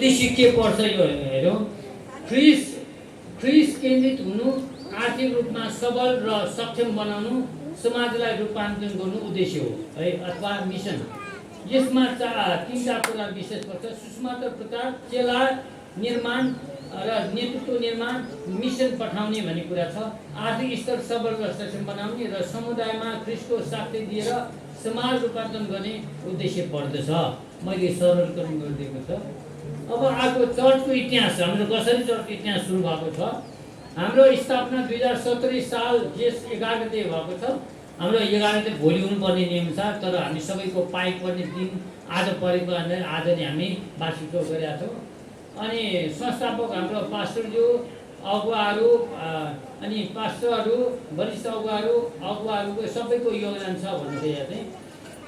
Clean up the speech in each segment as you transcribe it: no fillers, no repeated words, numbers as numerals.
उद्देश्य के पर्छ यो हेरौँ। ख्रिस केन्द्रित हुनु, आर्थिक रूपमा सबल र सक्षम बनाउनु, समाजलाई रूपान्तरण गर्नु उद्देश्य हो है, अथवा मिसन। यसमा तीनटा कुरा विशेष पर्छ: सुसमाचार प्रचार, चेला निर्माण र नेतृत्व निर्माण, मिसन पठाउने भन्ने कुरा छ। आर्थिक स्तर सबल र सक्षम बनाउने र समुदायमा ख्रिस्टको साक्ष्य दिएर समाज रूपान्तरण गर्ने उद्देश्य पर्दछ। मैले सरलीकरण गरिदिएको छ। अब अर्को चर्चको इतिहास, हाम्रो कसरी चर्चको इतिहास सुरु भएको छ। हाम्रो स्थापना 2070 साल जेठ 11 गते भएको छ। हाम्रो 11 गते भोलि हुनुपर्ने नियम छ, तर हामी सबैको पाइ पर्ने दिन आज परेको कारणले आज नै हामी वार्षिकोत्सव गरेका छौँ। अनि संस्थापक हाम्रो पास्टरज्यू, अगुवाहरू, अनि पास्टरहरू, वरिष्ठ अगुवाहरूको सबैको योगदान छ भन्नु यहाँ चाहिँ।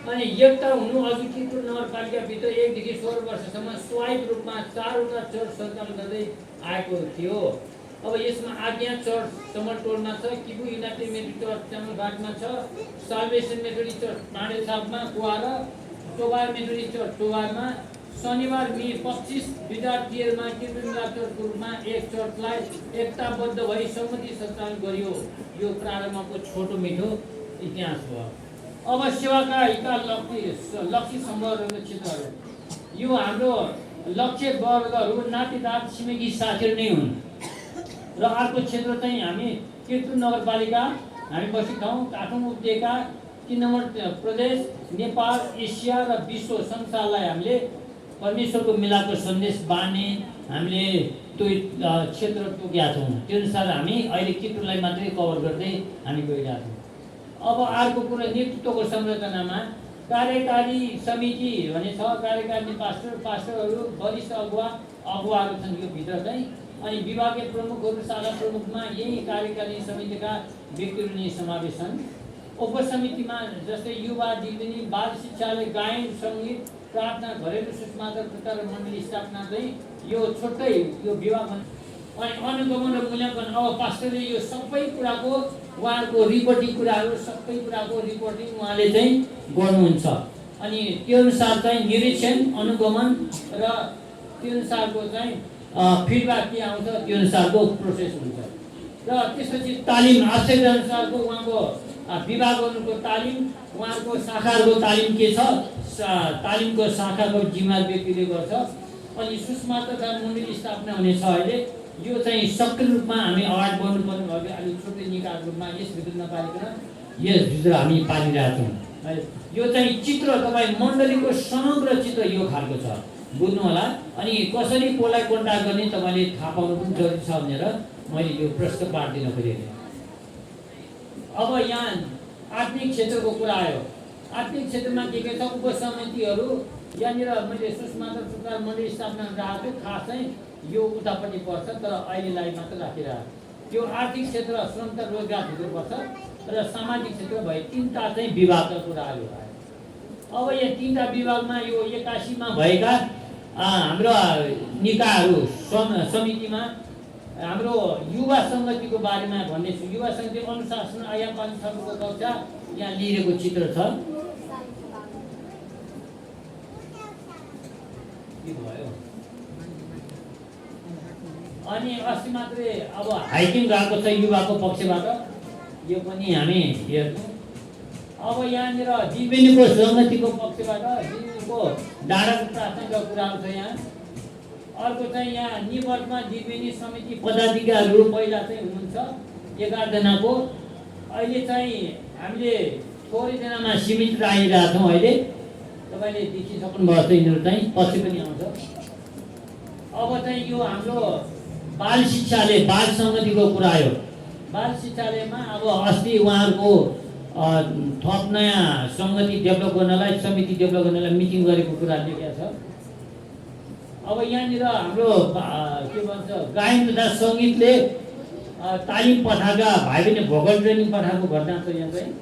अनि एकता हुनु अघि कितु नगरपालिकाभित्र 1 देखि 16 वर्षसम्म स्वायत्त रूपमा 4वटा चर्च सञ्चालन गर्दै आएको थियो। अब यसमा आज्ञा चर्च चमलटोलमा छ, किबु युनाइटेड मेथोडिस्ट चर्च चामलघाटमा छ, साल्भेसन मेथोडिस्ट चर्च पाण्डेसापमा, कुवारा, टोबार मेथोडिस्ट चर्च टोबारमा। शनिबार मे 25 2013मा किर्तनला चर्चको रूपमा एक चर्चलाई एकताबद्ध भई सम्मति सञ्चालन गरियो। यो प्रारम्भको छोटो मिठो इतिहास भयो। अब सेवाका हितका लक्ष्य समूहहरूको क्षेत्रहरू, यो हाम्रो लक्ष्य वर्गहरू नातेदार छिमेकी साथीहरू नै हुन्। र अर्को क्षेत्र चाहिँ हामी किर्तन नगरपालिका, हामी बसेको ठाउँ काठमाडौँ उपत्यका, 3 नम्बर प्रदेश, नेपाल, एसिया र विश्व संसारलाई हामीले परमेश्वरको मिलापको सन्देश बाँड्ने हामीले त्यो क्षेत्र तोकेका छौँ। त्यो अनुसार हामी अहिले किर्तनलाई मात्रै कभर गर्दै हामी गइरहेका छौँ। अब अर्को कुरा नेतृत्वको संरचनामा कार्यकारी समिति भन्ने छ। कार्यकारी पास्टरहरू, वरिष्ठ अगुवाहरू छन् यो भित्र चाहिँ। अनि विभागीय प्रमुखहरू, शाखा प्रमुखमा यही कार्यकारी समितिका व्यक्तिहरू नै समावेश छन्। उपसमितिमा जस्तै युवा दिदिनी, बाल शिक्षालय, गायन सङ्गीत, प्रार्थना, घरेलु सुसमाचार प्रचार मण्डली स्थापना चाहिँ यो छुट्टै यो विभाग। अनि अनुगमन र मूल्याङ्कन, अब पास्टरले यो सबै कुराको उहाँहरूको रिपोर्टिङ कुराहरू सबै कुराको रिपोर्टिङ उहाँले चाहिँ गर्नुहुन्छ। अनि त्यो अनुसार चाहिँ निरीक्षण, अनुगमन र त्यो अनुसारको चाहिँ फिडब्याक के आउँछ त्यो अनुसारको प्रोसेस हुन्छ। र त्यसपछि तालिम, आवश्यकताअनुसारको उहाँको विभागहरूको तालिम, उहाँहरूको शाखाहरूको तालिम के छ, तालिमको शाखाको जिम्मेवार व्यक्तिले गर्छ। अनि सुसमाचार मण्डली स्थापना हुनेछ। अहिले यो चाहिँ सक्रिय रूपमा हामी अगाडि बढ्नुपर्ने भयो। अलिक छुट्टै निकायको रूपमा यसभित्र नपालिकन यसभित्र हामी पालिरहेका छौँ। यो चाहिँ चित्र तपाईँ मण्डलीको समग्र चित्र यो खालको छ, बुझ्नु होला। अनि कसरी कसलाई कन्ट्याक्ट गर्ने तपाईँले थाहा पाउनु पनि जरुरी छ भनेर मैले यो प्रश्न पार्दिन खोजेको। अब यहाँ आत्मिक क्षेत्रको कुरा आयो। आत्मिक क्षेत्रमा के छ, उपसमितिहरू यहाँनिर मैले सुसमाचार प्रचार मण्डली स्थापना राखेको खास चाहिँ यो उतापट्टि पर्छ, तर अहिलेलाई मात्र राखिरहेको। त्यो आर्थिक क्षेत्र, श्रम र रोजगार भित्र पर्छ र सामाजिक क्षेत्र भए 3टा चाहिँ विभागका कुराहरू आयो। अब यो 3टा विभागमा यो 81मा भएका हाम्रो निकायहरू समितिमा हाम्रो युवा सङ्गतिको बारेमा भन्दैछु। युवा सङ्गति अनुशासन आया 5 सालको कक्षा यहाँ लिएको चित्र छ। अनि अस्ति मात्रै अब हाइकिङ गएको छ युवाको पक्षबाट, यो पनि हामी हेर्छौँ। अब यहाँनिर दिवेनीको सङ्गतिको पक्षबाट दिवेनीको डाँडाको प्रार्थनाको कुराहरू छ यहाँ। अर्को चाहिँ यहाँ निवर्तमा दिवेनी समिति पदाधिकारीहरू पहिला चाहिँ हुनुहुन्छ 11 जनाको। अहिले चाहिँ हामीले थोरै जनामा सीमित राखिरहेका छौँ। अहिले तपाईँले देखिसक्नुभएको छ, यिनीहरू चाहिँ पछि पनि आउँछ। अब चाहिँ यो हाम्रो बाल शिक्षाले बाल सङ्गतिको कुरा आयो। बाल शिक्षालयमा अब अस्ति उहाँहरूको थप नयाँ सङ्गति डेभलप गर्नलाई, समिति डेभलप गर्नलाई मिटिङ गरेको कुरा लेखेको छ। अब यहाँनिर हाम्रो के भन्छ गायन तथा सङ्गीतले तालिम पठाएका भाइ बहिनी भोकल ट्रेनिङ पठाएको घटना छ यहाँ चाहिँ।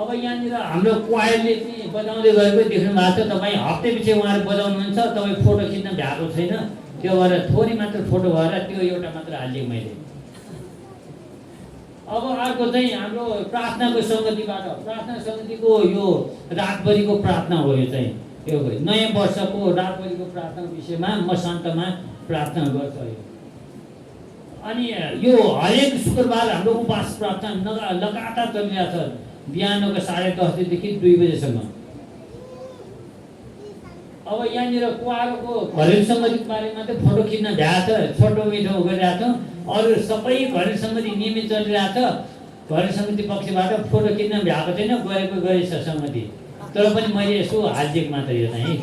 अब यहाँनिर हाम्रो क्वायरले चाहिँ बजाउँदै गएको देख्नु भएको छ तपाईँ। हप्ते पछि उहाँहरू बजाउनुहुन्छ, तपाईँ फोटो खिच्न भ्याएको छैन, त्यो भएर थोरै मात्र फोटो भएर त्यो एउटा मात्र हालिदिएँ मैले। अब अर्को चाहिँ हाम्रो प्रार्थनाको सङ्गतिबाट, प्रार्थना समितिको यो रातभरिको प्रार्थना हो। यो चाहिँ यो नयाँ वर्षको रातभरिको प्रार्थनाको विषयमा म शान्तमा प्रार्थना गर्छु। अनि यो हरेक शुक्रबार हाम्रो उपवास प्रार्थना लगातार चलिरहेको छ, बिहानको 10:30 देखि 2 बजेसम्म। अब यहाँनिर कुवारोको घरेलु सङ्गतिको बारेमा चाहिँ फोटो खिच्न भ्याएको छ, छोटो मिठो गरिरहेको छ। अरू सबै घरेलु सङ्गति नियमित चलिरहेको छ। घरेलु सङ्गति पक्षबाट फोटो खिच्न भ्याएको छैन, गरेछ सङ्गति, तर पनि मैले यसो हालिदिएको मात्र यो चाहिँ।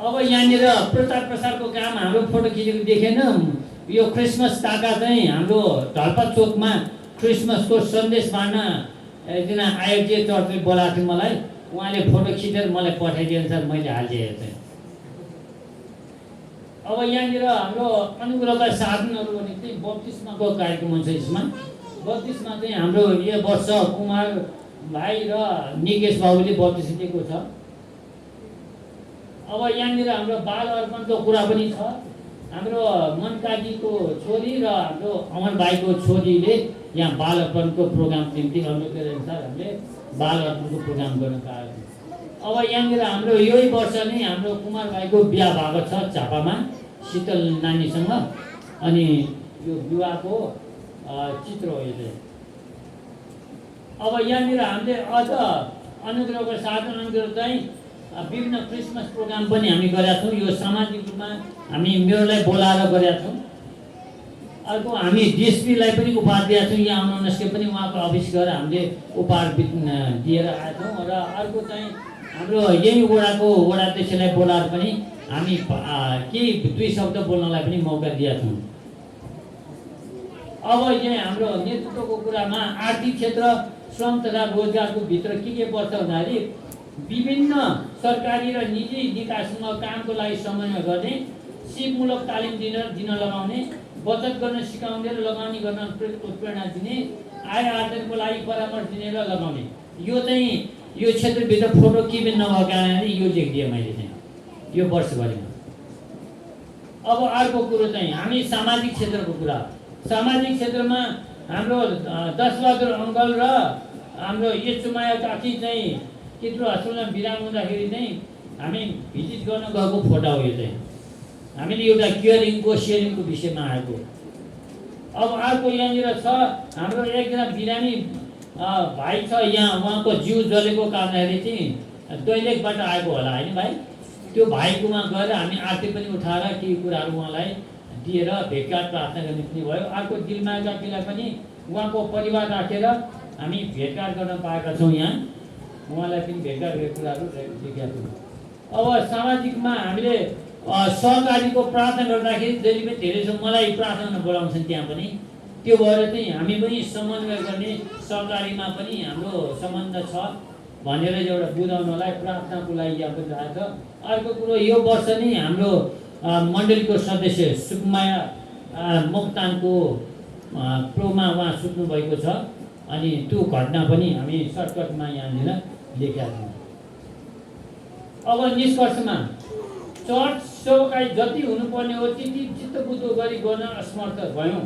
अब यहाँनिर प्रचार प्रसारको काम हाम्रो फोटो खिचेको देखेन। यो क्रिसमस ताका चाहिँ हाम्रो ढल्पा चोकमा क्रिसमसको सन्देश बाँड्न एकजना आयोजक चर्चले बोलाएको थियो मलाई। उहाँले फोटो खिचेर मलाई पठाइदिए अनुसार मैले हालिदिएको चाहिँ। अब यहाँनिर हाम्रो अनुग्रहका साधनहरू भने चाहिँ बत्तिसमाको कार्यक्रम हुन्छ। यसमा बत्तिसमा चाहिँ हाम्रो यो वर्ष कुमार भाइ र निकेश बाबुले बत्तिस दिएको छ। अब यहाँनिर हाम्रो बाल अर्पणको कुरा पनि छ। हाम्रो मनकाजीको छोरी र हाम्रो अमर भाइको छोरीले यहाँ बाल अर्पणको प्रोग्रामको निम्ति अनुग्रह अनुसार हामीले बाल अर्पणको प्रोग्राम गर्न पाएको। अब यहाँनिर हाम्रो यही वर्ष नै हाम्रो कुमार भाइको बिहा भएको छ झापामा शीतल नानीसँग। अनि यो विवाहको चित्र हो यो चाहिँ। अब यहाँनिर हामीले अझ अनुग्रहको साधन अनुग्रह चाहिँ विभिन्न क्रिसमस प्रोग्राम पनि हामी गरेका छौँ। यो सामाजिक रूपमा हामी मेयरलाई बोलाएर गरेका छौँ। अर्को हामी डिएसपीलाई पनि उपहार दिएका छौँ। यहाँ आउनुहोस् के पनि उहाँको अफिस गएर हामीले उपहार दिएर आएका छौँ। र अर्को चाहिँ हाम्रो यही वडाको वडाध्यक्षलाई बोलाएर पनि हामी केही 2 शब्द बोल्नलाई पनि मौका दिएका छौँ। अब यहाँ हाम्रो नेतृत्वको कुरामा आर्थिक क्षेत्र श्रम तथा रोजगारको भित्र के पर्छ भन्दाखेरि विभिन्न सरकारी र निजी निकायसँग कामको लागि समन्वय गर्ने, सिपमूलक तालिम दिन लगाउने, बचत गर्न सिकाउने र लगानी गर्न प्रेरणा दिने, आय आर्जनको लागि परामर्श दिने र लगाउने। यो चाहिँ यो क्षेत्रभित्र फोटो के पनि नभएको कारणले यो लेखिदिएँ मैले चाहिँ यो वर्षभरिमा। अब अर्को कुरो चाहिँ हामी सामाजिक क्षेत्रको कुरा। सामाजिक क्षेत्रमा हाम्रो 10 बहादुर अङ्कल र हाम्रो यचुमाया काकी चाहिँ कित्रो हस्पिटलमा बिराम हुँदाखेरि चाहिँ हामी भिजिट गर्न गएको फोटो हो यो चाहिँ। हामीले एउटा केयरिङको सेयरिङको विषयमा आएको। अब अर्को यहाँनिर छ हाम्रो एकजना बिरामी भाइ छ यहाँ, उहाँको जिउ जलेको कारणले चाहिँ दैलेखबाट आएको होला होइन भाइ। त्यो भाइकोमा गएर हामी आरती पनि उठाएर केही कुराहरू उहाँलाई दिएर भेटघाट प्रार्थना गर्ने पनि भयो। अर्को दिलमाया काकीलाई पनि उहाँको परिवार राखेर हामी भेटघाट गर्न पाएका छौँ। यहाँ उहाँलाई पनि भेटघाट गरेको कुराहरू देखेका छौँ। अब सामाजिकमा हामीले सहकारीको प्रार्थना गर्दाखेरि जहिले पनि धेरै जसो मलाई प्रार्थना बोलाउँछन् त्यहाँ पनि। त्यो भएर चाहिँ हामी पनि समन्वय गर्ने, सहकारीमा पनि हाम्रो सम्बन्ध छ भनेर एउटा बुझाउनलाई प्रार्थनाको लागि यहाँ पनि राखेको छ। अर्को कुरो यो वर्ष नै हाम्रो मण्डलीको सदस्य सुकुमाया मोक्तानको प्रोमा उहाँ सुत्नुभएको छ। अनि त्यो घटना पनि हामी सर्टकटमा यहाँनिर लेखेका छौँ। अब निष्कर्षमा चर्च सेवाकाई जति हुनुपर्ने हो त्यति चित्तबुद्ध गरी गर्न असमर्थ भयौँ।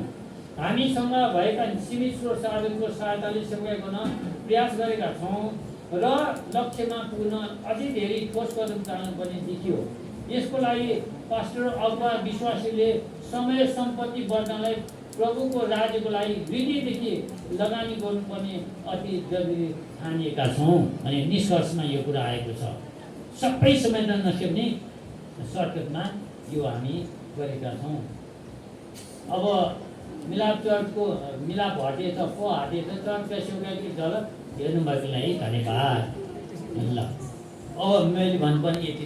हामीसँग भएका सीमित स्रोत साधनको सहायताले सेवाकाई गर्न प्रयास गरेका छौँ र लक्ष्यमा पुग्न अझै धेरै ठोस कदम चाल्नुपर्ने देखियो। यसको लागि पास्टर अथवा विश्वासीले समय सम्पत्ति बढ्नलाई प्रभुको राज्यको लागि वृद्धिदेखि लगानी गर्नुपर्ने अति जरुरी ठानिएका छौँ। अनि निष्कर्षमा यो कुरा आएको छ। सबै समेट्न नसक्ने सर्टकटमा यो हामी गरेका छौँ। अब मिलाप चर्चको मिलाप हटेछ पो हटेछ चर्चका सेवाकाईको झलक हेर्नुभएको लागि धन्यवाद। ल अब मैले भन्नुपर्ने यति।